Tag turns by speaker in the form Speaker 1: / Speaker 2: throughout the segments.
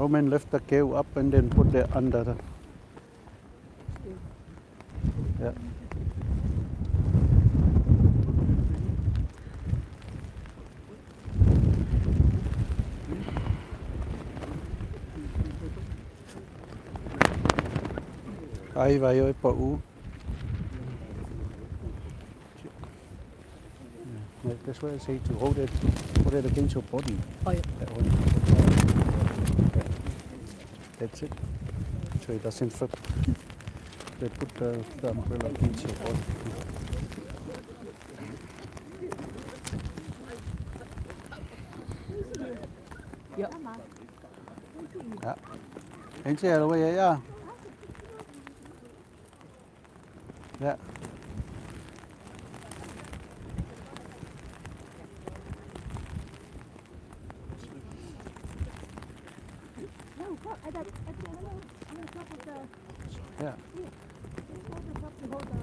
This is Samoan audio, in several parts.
Speaker 1: Roman lift the keu up and then put it under the Yeah. Ai vai oi pa u. Yeah, that's why I say to hold it, hold it against your body.
Speaker 2: Oh, yeah.
Speaker 1: That one. Yeah. That's it. So it doesn't flip. They put the, the umbrella against your body.
Speaker 2: Yeah.
Speaker 1: Yeah. Enche lo ya. Yeah.
Speaker 2: No, what? At the, at the, on the top of the,
Speaker 1: Yeah.
Speaker 2: hold the top to hold the.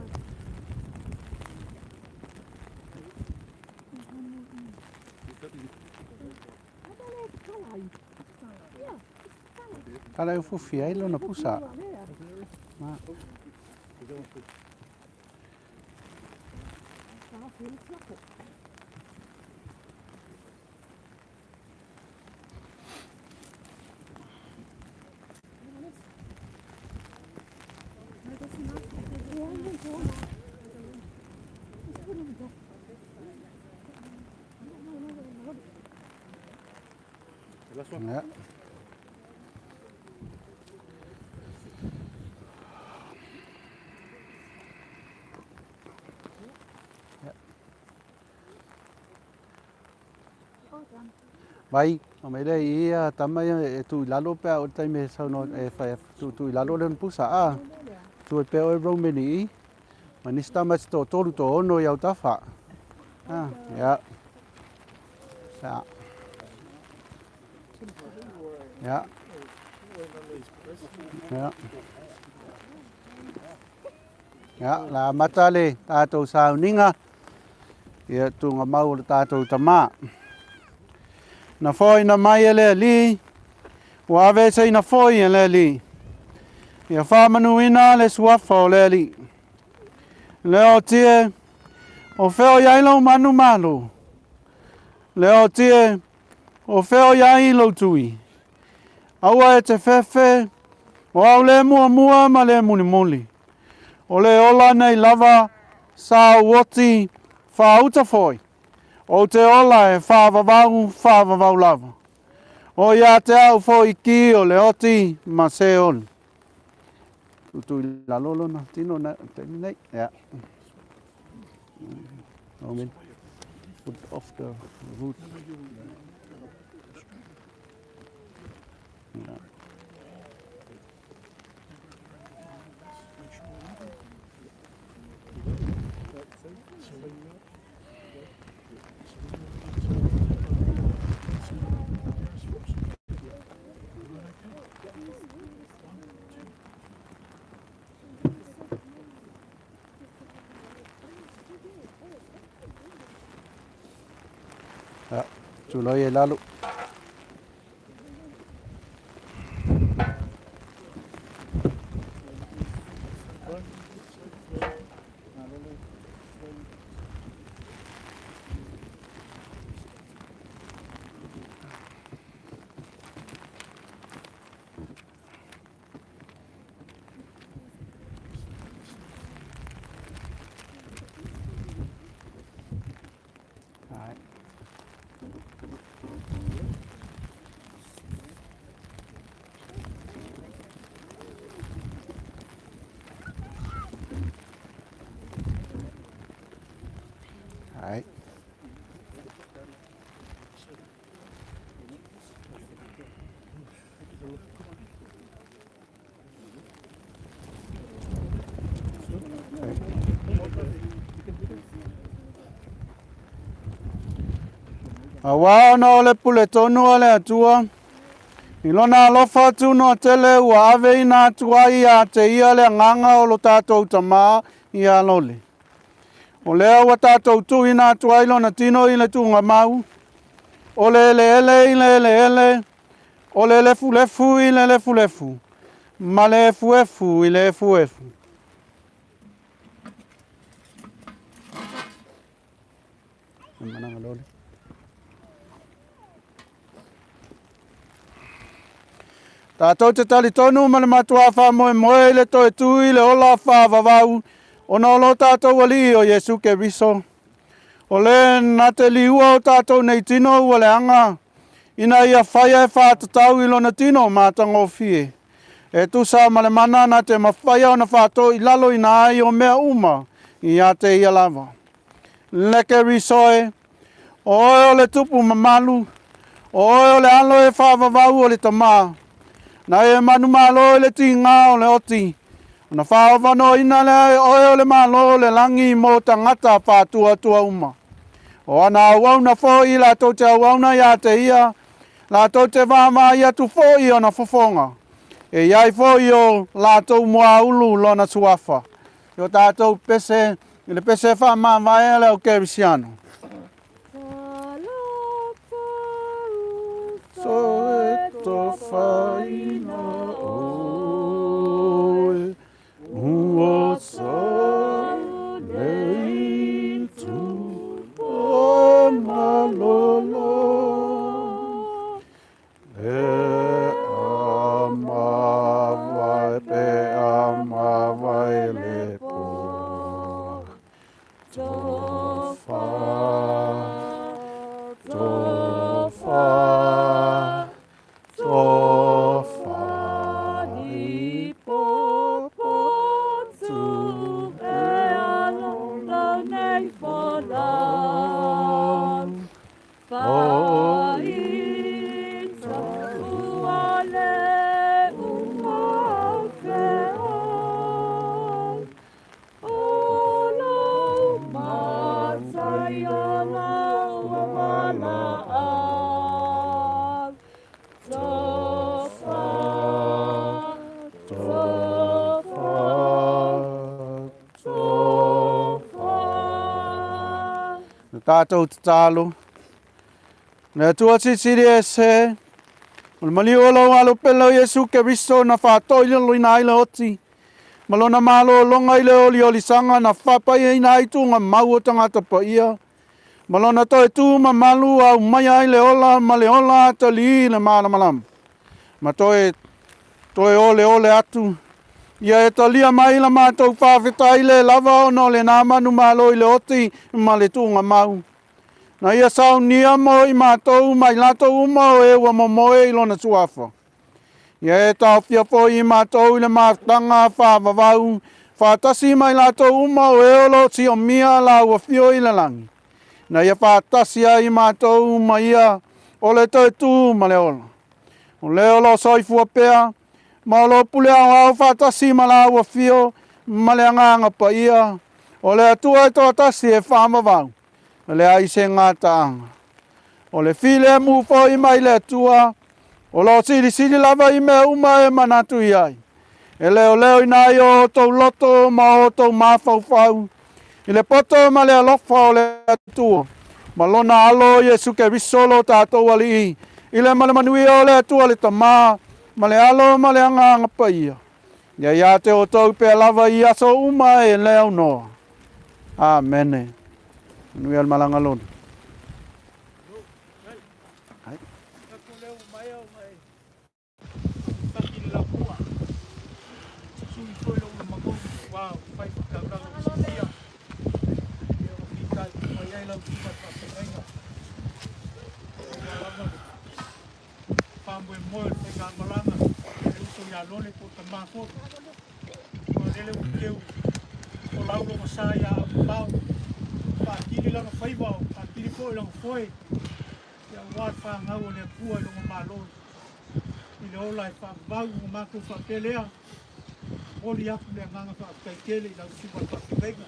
Speaker 1: Tala e fufi ai lona pusa. Ma. Yeah. Vai, o me le ia tama ia e tu i lalo pea o le taimi e saunoa e whai tu tu i lalo le pusa a tu e pea o e Romani i ma nisi tama te to tolu to ono i au tafa. Ah, ya. Ya. Ya. Ya. Ya, la amata le tātou sauniga ia tūnga mau o le tātou tamā. Na foina mai e le Alii, ua aveeseina foi e le Alii. Ia faamanuina le suafa o le Alii. Le Oti e, o fea o i ai lou manumalo? Le Oti e, o fea o i ai lou tui? Aua e te fefe, o au le muamua ma le mulimuli. O le ola nei lava sa ou oti faauta foi. Ou te ola e faavavau faavavau lava. O ia te au foi ki o le oti ma Seoli. Tutu i lalo lona tino na taimi nei. Yeah. Amen. Put off the root. Yeah. Yeah. Tulai e lalo. Ai. Ai. Auā ona o le pule tonu a le Atua, i lona alofa atu noa tele ua aveina atu ai ia te ia le agaga o lo tatou Tamā ia Lole. O lea ua tatou tuuina atu ai lona tino i le tuugamau, o le eleele i le eleele, O le lefulefu i le lefulefu, ma le efuefu i le efuefu. Tatou te talitonu ma le matuā faamoemoe i le toe tū i le ola faavavau ona o lo tatou Alii o Iesu Keriso. O le na te liua o tatou nei tino ua leaga, ina ia faia e faatatau i lona tino matagofie, e tusa ma le mana na te mafaia ona faatoilaloina ai o mea uma ia te ia lava. Le Keriso e, o oe o le tupu mamalu, o oe o le alo e faavavau o le Tama, na e manumalo i le tiga o le oti, ona faaovanoaina lea e oe o le Malo o le lagi mo tagata faatuatua uma. O ana auauna foi latou te auauna ia te ia, latou te vaavaai atu foi i ona fofoga, e i ai foi i o latou muaulu lona suafa. I o tatou pese, i le pese faamavae a le au kerisiano. Soetofaina oe, ua sa le itu o malolo. E a mavae pe a mavae le po. Tofa, tofa, tofa i popo tu e alola nei folau. Na tatou tatalo. Le Atua Silisili Ese, o le maliu o lou Alo pele o Iesu Keriso na faatoilaloina ai le oti, ma lona malologa i le oliolisaga na faapaiaina ai tuugamau o tagata paia, ma lona toe tu mamalu aumaia ai le ola ma le ola atalii i le malamalama, ma toe toe oleole atu, ia e talia mai la matou faafetai le lava ona o lena manumalo i le oti ma le tuugamau. Na ia saunia mo i matou ma i latou uma o e ua momoe i lona suafa. Ia e taofia foi i matou i le mafutaga faavavau faatasi ma i latou uma o e o lo o siomia lau afio i le lagi. Na ia faatasi ai i matou ma ia o le toe tu ma le ola. O le o lo o soifua pea ma o lo o pule aoao faatasi ma lau afio ma le Agaga Paia, o le Atua e toatasi e faavavau, e leai se gataaga. O le filemu foi mai le Atua, o lo o silisili lava i mea uma e manatu i ai, e leoleoina ai o outou loto ma o outou mafaufau i le poto ma le alofa o le Atua, ma lona Alo Iesu Keriso lo tatou Alii, i le ma le manuia o le Atua le Tama, ma le Alo ma le Agaga Paia, ia ia te outou pea lava i aso uma e le aunoa. Amene. Manuia le malaga lona.
Speaker 3: Taki le lapua. Sui foi lou magou wa fai taulaga o sifia. Ia o fitai mai ai lau tuma faafeagaiga. Ua lava le faamoemoe o le faigamalaga le uso ia Lole po o Tamā foi. Ua lele ua teu o lau lona sa ia Aumamao. Faatili lana faiva, faatili foi lana foe. Ia aua le fanau a le Atua i lona Malo i le ola e faavavau ma matou faapea lea. Momoli atu le agaga faafetai tele i lau susuga i le faafeagaiga.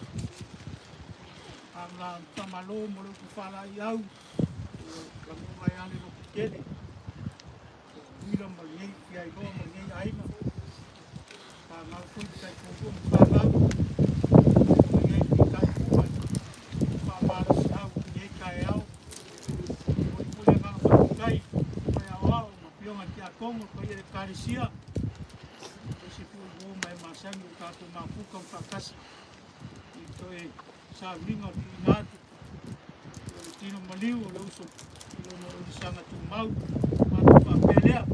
Speaker 3: Ana faamalo mo le upu faalaeiau, lagona ai lava le loto tele. O Tutuila ma lenei Fiailoa ma lenei aiga. Fanau foi ma taitoalua ma fanau. O lenei fitaituga faamalosiau i lenei taeao. Momoli foi le agaga faafetai i le Aoao ma Afioga i tiakono, le paia i le Ekalesia, aemaise foi uo ma e masani ua tatou mafuta ma faatasi i le toe sauniga o le tuuina atu o le tino maliu o le uso i lona olisaga tumau. Matou faapea lea.